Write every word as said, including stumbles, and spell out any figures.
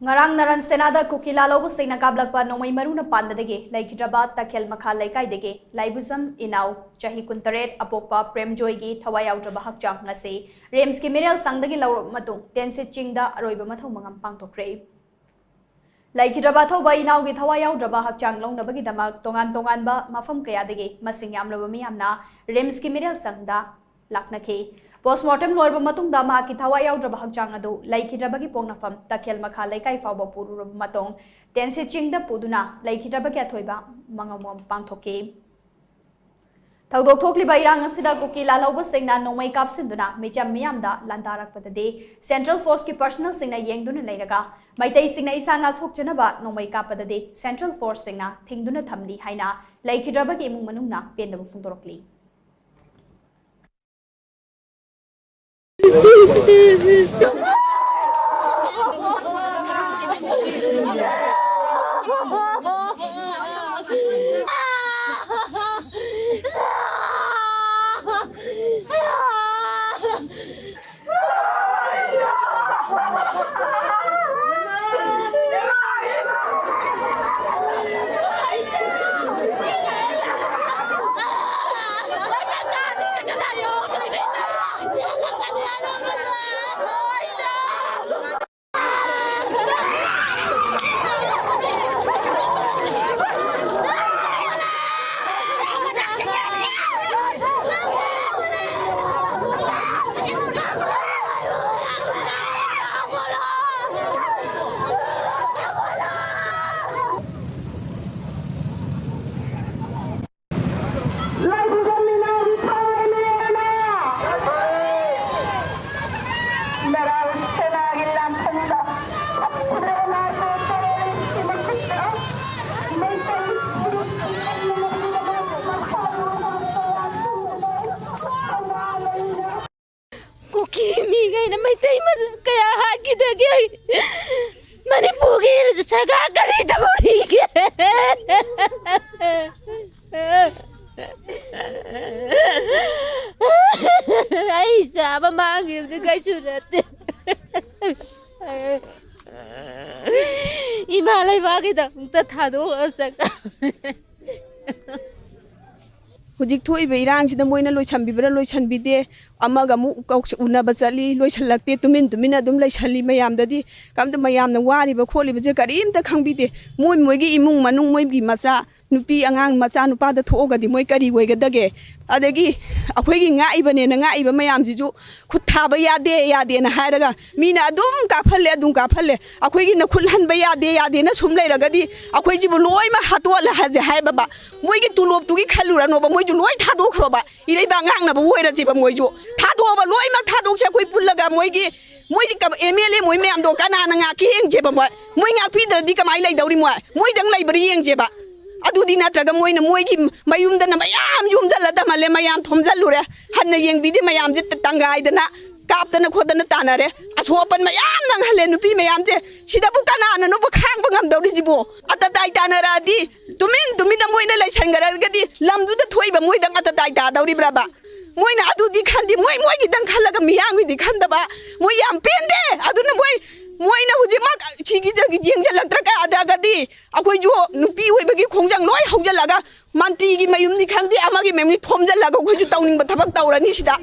ꯉꯔꯥꯡ ꯅꯔꯟ ꯁꯦꯅꯥꯗ ꯀꯨꯀꯤ ꯂꯥꯜꯍꯧꯕꯁꯤꯡꯅ ꯀꯥꯞꯂꯛꯄ ꯅꯣꯡꯃꯩ ꯃꯔꯨꯅ ꯄꯥꯟꯕꯗꯒꯤ ꯂꯩꯈꯤꯗ꯭ꯔꯕ ꯇꯈꯦꯜ ꯃꯈꯥ ꯂꯩꯀꯥꯏꯗꯒꯤ ꯂꯥꯏꯕꯨꯖꯝ ꯏꯅꯥꯎ ꯆꯍꯤ ꯀꯨꯟꯇꯔꯦꯠ ꯑꯄꯣꯛꯄ ꯄ꯭ꯔꯦꯝꯖꯣꯏꯒꯤ ꯊꯋꯥꯏ ꯌꯥꯎꯗ꯭ꯔꯕ ꯍꯛꯆꯥꯡ ꯉꯁꯤ ꯔꯤꯝꯁꯀꯤ ꯃꯤꯔꯦꯜ ꯁꯪꯗꯒꯤ ꯂꯧꯔꯕ ꯃꯇꯨꯡ ꯇꯦꯟꯁꯤꯠ ꯆꯤꯡꯗ ꯑꯔꯣꯏꯕ ꯃꯊꯧ ꯃꯉꯝ ꯄꯥꯡꯊꯣꯛꯈ꯭ꯔꯦ꯫ ꯂꯩꯈꯤꯗ꯭ꯔꯕ ꯑꯊꯧꯕ ꯏꯅꯥꯎꯒꯤ ꯊꯋꯥꯏ ꯌꯥꯎꯗ꯭ꯔꯕ ꯍꯛꯆꯥꯡ ꯂꯧꯅꯕꯒꯤꯗꯃꯛ ꯇꯣꯉꯥꯟ ꯇꯣꯉꯥꯟꯕ ꯃꯐꯝ ꯀꯌꯥꯗꯒꯤ ꯃꯁꯤꯡ ꯌꯥꯝꯂꯕ ꯃꯤꯌꯥꯝꯅ ꯔꯤꯝꯁꯀꯤ ꯃꯤꯔꯦꯜ ꯁꯪꯗ ꯂꯥꯛꯅꯈꯤ꯫ ꯄꯣꯁꯃꯣꯔꯇꯦꯝ ꯂꯣꯏꯔꯕ ꯃꯇꯨꯡꯗ ꯃꯍꯥꯛꯀꯤ ꯊꯋꯥꯏ ꯌꯥꯎꯗ꯭ꯔꯕ ꯍꯛꯆꯥꯡ ꯑꯗꯨ ꯂꯩꯈꯤꯗ꯭ꯔꯕꯒꯤ ꯄꯣꯛꯅꯐꯝ ꯇꯈꯦꯜ ꯃꯈꯥ ꯂꯩꯀꯥꯏ ꯐꯥꯎꯕ ꯄꯨꯔꯨꯔꯕ ꯃꯇꯨꯡ ꯇꯦꯟꯁꯤꯠ ꯆꯤꯡꯗ ꯄꯨꯗꯨꯅ ꯂꯩꯈꯤꯗ꯭ꯔꯕꯒꯤ ꯑꯊꯣꯏꯕ ꯃꯉꯝ ꯄꯥꯡꯊꯣꯛꯈꯤ꯫ ꯊꯧꯗꯣꯛ ꯊꯣꯛꯂꯤꯕ ꯏꯔꯥꯡ ꯑꯁꯤꯗ ꯀꯨꯀꯤ ꯂꯥꯜꯍꯧꯕꯁꯤꯡꯅ ꯅꯣꯡꯃꯩ ꯀꯥꯞꯁꯤꯟꯗꯨꯅ ꯃꯤꯆꯝ ꯃꯤꯌꯥꯝꯗ ꯂꯥꯟꯗꯥꯔꯛꯄꯗꯗꯤ ꯁꯦꯟꯇ꯭ꯔꯦꯜ ꯐꯣꯔꯁꯀꯤ ꯄꯔꯁꯅꯦꯜꯁꯤꯡꯅ ꯌꯦꯡꯗꯨꯅ ꯂꯩꯔꯒ ꯃꯩꯇꯩꯁꯤꯡꯅ ꯏꯁꯥ ꯉꯥꯛꯊꯣꯛꯆꯅꯕ ꯅꯣꯡꯃꯩ ꯀꯥꯞꯄꯗꯗꯤ ꯁꯦꯟꯇ꯭ꯔꯦꯜ ꯐꯣꯔꯁꯁꯤꯡꯅ ꯊꯤꯡꯗꯨꯅ ꯊꯝꯂꯤ ꯍꯥꯏꯅ ꯂꯩꯈꯤꯗ꯭ꯔꯕꯒꯤ ꯏꯃꯨꯡ ꯃꯅꯨꯡꯅ ꯄꯦꯟꯗꯕ ꯐꯣꯡꯗꯣꯔꯛꯂꯤ꯫ ꯀꯨꯀꯤ ꯃꯤꯈꯩꯅ ꯃꯩꯇꯩ ꯃꯆꯥ ꯀꯌꯥ ꯍꯥꯠꯈꯤꯗꯒꯦ? ꯃꯅꯤꯄꯨꯔꯒꯤ ꯁꯔꯀꯥꯔ ꯀꯔꯤ ꯇꯧꯔꯤꯒꯦ? ꯑꯩ ꯆꯥꯕ ꯃꯥꯡꯈꯤꯕꯗꯤ ꯀꯩꯁꯨ ꯅꯠꯇꯦ꯫ ꯏꯃꯥ ꯂꯩꯕꯥꯛꯀꯤꯗꯃꯛꯇ ꯊꯥꯗꯣꯛꯑ ꯆꯠꯈ꯭ꯔꯕꯅꯦ꯫ ꯍꯧꯖꯤꯛ ꯊꯣꯛꯏꯕ ꯏꯔꯥꯡꯁꯤꯗ ꯃꯣꯏꯅ ꯂꯣꯏꯁꯟꯕꯤꯕ꯭ꯔꯥ ꯂꯣꯏꯁꯟꯕꯤꯗꯦ, ꯑꯃꯒ ꯑꯃꯨꯛ ꯀꯧꯁ- ꯎꯅꯕ ꯆꯠꯂꯤ, ꯂꯣꯏꯁꯜꯂꯛꯇꯦ, ꯇꯨꯃꯤꯟ ꯇꯨꯃꯤꯟꯅ ꯑꯗꯨꯝ ꯂꯩꯁꯜꯂꯤ꯫ ꯃꯌꯥꯝꯗꯗꯤ ꯀꯝꯇ, ꯃꯌꯥꯝꯅ ꯋꯥꯔꯤꯕ ꯈꯣꯠꯂꯤꯕꯁꯦ ꯀꯔꯤꯝꯇ ꯈꯪꯕꯤꯗꯦ꯫ ꯃꯣꯏ ꯃꯣꯏꯒꯤ ꯏꯃꯨꯡ ꯃꯅꯨꯡ, ꯃꯣꯏꯒꯤ ꯃꯆꯥ ꯅꯨꯄꯤ ꯑꯉꯥꯡ ꯃꯆꯥ ꯅꯨꯄꯥꯗ ꯊꯣꯛꯑꯒꯗꯤ ꯃꯣꯏ ꯀꯔꯤ ꯑꯣꯏꯒꯗꯒꯦ? ꯑꯗꯒꯤ ꯑꯩꯈꯣꯏꯒꯤ ꯉꯥꯛꯏꯕꯅꯦꯅ ꯉꯥꯛꯏꯕ ꯃꯌꯥꯝꯁꯤꯁꯨ ꯈꯨꯠ ꯊꯥꯕ ꯌꯥꯗꯦ ꯌꯥꯗꯦꯅ ꯍꯥꯏꯔꯒ ꯃꯤꯅ ꯑꯗꯨꯝ ꯀꯥꯞꯍꯜꯂꯦ, ꯑꯗꯨꯝ ꯀꯥꯞꯍꯜꯂꯦ꯫ ꯑꯩꯈꯣꯏꯒꯤꯅ ꯈꯨꯠ ꯍꯟꯕ ꯌꯥꯗꯦ ꯌꯥꯗꯦꯅ ꯁꯨꯝ ꯂꯩꯔꯒꯗꯤ ꯑꯩꯈꯣꯏꯁꯤꯕꯨ ꯂꯣꯏꯅꯃꯛ ꯍꯥꯠꯇꯣꯛꯍꯜꯂꯦ ꯍꯥꯏꯁꯦ ꯍꯥꯏꯕꯕ꯫ ꯃꯣꯏꯒꯤ ꯇꯣꯂꯣꯞꯇꯨꯒꯤ ꯈꯜꯂꯨꯔꯅꯣꯕ, ꯃꯣꯏꯁꯨ ꯂꯣꯏ ꯊꯥꯗꯣꯛꯈ꯭ꯔꯣꯕ, ꯏꯔꯩꯕꯥꯛ ꯉꯥꯛꯅꯕ ꯑꯣꯏꯔꯁꯦꯕ꯫ ꯃꯣꯏꯁꯨ ꯊꯥꯗꯣꯛꯑꯕ, ꯂꯣꯏꯅꯃꯛ ꯊꯥꯗꯣꯛꯁꯦ꯫ ꯑꯩꯈꯣꯏ ꯄꯨꯜꯂꯒ ꯃꯣꯏꯒꯤ ꯃꯣꯏꯒꯤ ꯑꯦꯝ ꯑꯦꯜ ꯑꯦ ꯃꯣꯏ ꯃꯌꯥꯝꯗꯣ ꯀꯅꯥꯅ ꯉꯥꯛꯀꯦ ꯌꯦꯡꯁꯦꯕ꯫ ꯃꯣꯏ ꯃꯣꯏ ꯉꯥꯛꯄꯤꯗ꯭ꯔꯗꯤ ꯀꯃꯥꯏꯅ ꯂꯩꯗꯧꯔꯤ? ꯃꯣꯏ ꯃꯣꯏꯗꯪ ꯂꯩꯕ꯭ꯔꯥ ꯌꯦꯡꯁꯦꯕ꯫ ꯑꯗꯨꯗꯤ ꯅꯠꯇ꯭ꯔꯒ ꯃꯣꯏꯅ ꯃꯣꯏꯒꯤ ꯃꯌꯨꯝꯗꯅ ꯃꯌꯥꯝ ꯌꯣꯝꯖꯜꯂ ꯊꯝꯍꯜꯂꯦ, ꯃꯌꯥꯝ ꯊꯣꯝꯖꯜꯂꯨꯔꯦ, ꯍꯟꯅ ꯌꯦꯡꯕꯤꯗꯦ꯫ ꯃꯌꯥꯝꯁꯦ ꯇ- ꯇꯪꯒꯥꯏꯗꯅ ꯀꯥꯞꯇꯅ ꯈꯣꯠꯇꯅ ꯇꯥꯅꯔꯦ꯫ ꯑꯁꯣꯛ ꯑꯄꯟ ꯃꯌꯥꯝ ꯅꯪꯍꯜꯂꯦ ꯅꯨꯄꯤ ꯃꯌꯥꯝꯁꯦ꯫ ꯁꯤꯗꯕꯨ ꯀꯅꯥꯅꯅꯣꯕ ꯈꯥꯡꯕ ꯉꯝꯗꯧꯔꯤꯁꯤꯕꯣ? ꯑꯇꯇꯥꯏ ꯇꯥꯅꯔꯛꯑꯗꯤ ꯇꯨꯃꯤꯟ ꯇꯨꯃꯤꯟꯅ ꯃꯣꯏꯅ ꯂꯩꯁꯟꯈ꯭ꯔꯒꯗꯤ ꯂꯝꯗꯨꯗ ꯊꯣꯛꯏꯕ ꯃꯣꯏꯗꯪ ꯑꯇꯇꯥꯏ ꯇꯥꯗꯧꯔꯤꯕ꯭ꯔꯕ? ꯃꯣꯏꯅ ꯑꯗꯨꯗꯤ ꯈꯟꯗꯦ, ꯃꯣꯏ ꯃꯣꯏꯒꯤꯗꯪ ꯈꯜꯂꯒ ꯃꯤꯌꯥꯝꯒꯤꯗꯤ ꯈꯟꯗꯕ꯫ ꯃꯣꯏ ꯌꯥꯝ ꯄꯦꯟꯗꯦ꯫ ꯑꯗꯨꯅ ꯃꯣꯏ ꯃꯣꯏꯅ ꯍꯧꯖꯤꯛꯃꯛ ꯁꯤꯒꯤꯗ ꯌꯦꯡꯁꯤꯜꯂꯛꯇ꯭ꯔꯒꯗꯤ ꯑꯩꯈꯣꯏꯁꯨ ꯅꯨꯄꯤ ꯑꯣꯏꯕꯒꯤ ꯈꯣꯡꯖꯪ ꯂꯣꯏ ꯍꯧꯖꯤꯜꯂꯒ ꯃꯟꯇ꯭ꯔꯤꯒꯤ ꯃꯌꯨꯝꯅꯤ ꯈꯪꯗꯦ, ꯑꯃꯒꯤ ꯃꯌꯨꯝꯅꯤ ꯊꯣꯝꯖꯤꯜꯂꯒ ꯑꯩꯈꯣꯏꯁꯨ ꯇꯧꯅꯤꯡꯕ ꯊꯕꯛ ꯇꯧꯔꯅꯤ ꯁꯤꯗ꯫